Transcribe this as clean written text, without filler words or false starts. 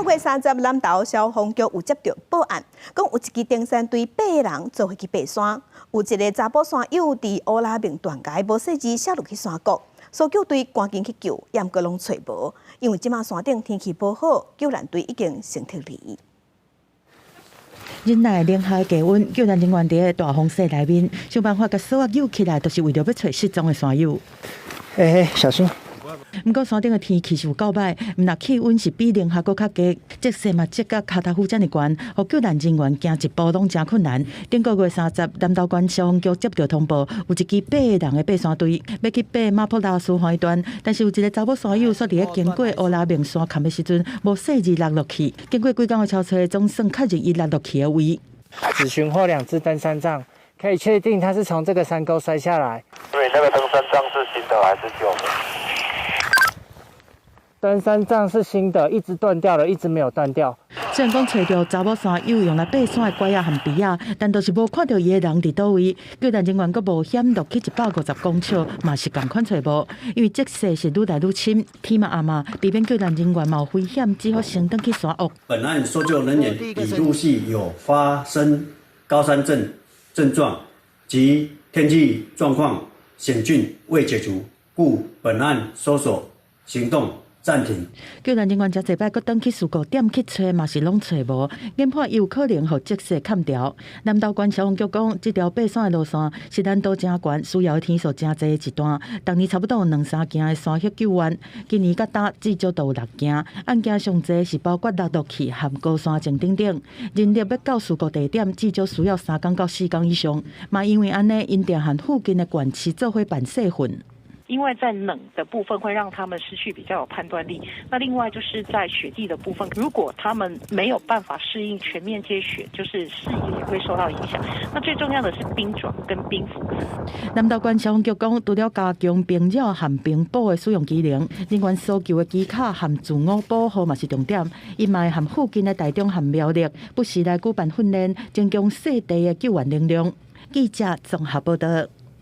月三十，南投消防局有接著報案，講有一支登山隊八个人做伙去爬山，有一个查埔山友佇烏拉明斷崖無細膩摔落去山谷，搜救隊趕緊去救，毋過攏揣無，因為這馬山頂天氣無好，救援隊已經先撤離。忍耐零下的低溫，救援人員佇大風雪內面，想辦法共索仔扭起來，就是為著欲揣失蹤的山友。欸欸，小心！毋過山頂的天氣是有夠䆀，毋但氣溫是比零下閣較低，積雪嘛積甲跤頭趺遮爾懸，予救援人員行一步攏誠困難。頂個月三十，南投縣消防局接著通報，有一支八个人的爬山隊欲去爬馬坡拉斯山段，但是有一个查某山友煞佇咧經過烏拉明山崁的時陣，無細膩落落去。經過幾工的搜尋，總算確認伊落落去的位。只尋獲兩支登山杖，可以確定他是從這個山溝摔下來。對，那個登山杖是新的還是舊的？登山杖是新的，一直斷掉了，一直沒有斷掉。雖然講揣著查某山友用來爬山的拐仔和埤仔，但都是無看著伊的人佇佗位。救援人員閣冒險落去150公尺，嘛是仝款揣無。因為積雪是愈來愈深，天嘛暗啊，避免救援人員冒危險，只好先轉去山屋。本案搜救人員已陸續有發生高山症症狀及天氣狀況險峻未解除，故本案搜索行動暫停。救援人員誠濟擺，閣轉去事故點去揣，嘛是攏揣無，研判有可能予積雪崁牢。南投縣消防局講，這條爬山的路線是難度誠懸，需要的天數誠濟的一段。逐年差不多有兩三件的山域救援，今年佮今至少都有六件。案件上濟是包括落落去和高山症等等。人力欲到事故地點，至少需要3工到4工以上。嘛因為按呢，𪜶定和附近的縣市做伙辦社訓。因為在冷的部分會讓他們失去比較有判斷力。那另外就是在雪地的部分，如果他們沒有辦法適應全面積雪，就是視野也會受到影響。那最重要的是冰爪跟冰斧。南投縣消防局講，除了加強冰爪和冰斧的使用機能，人員搜救的技巧和自我保護嘛是重點。𪜶嘛會和附近的台中和苗栗不時來舉辦訓練，增強細地的救援能量。記者綜合報道。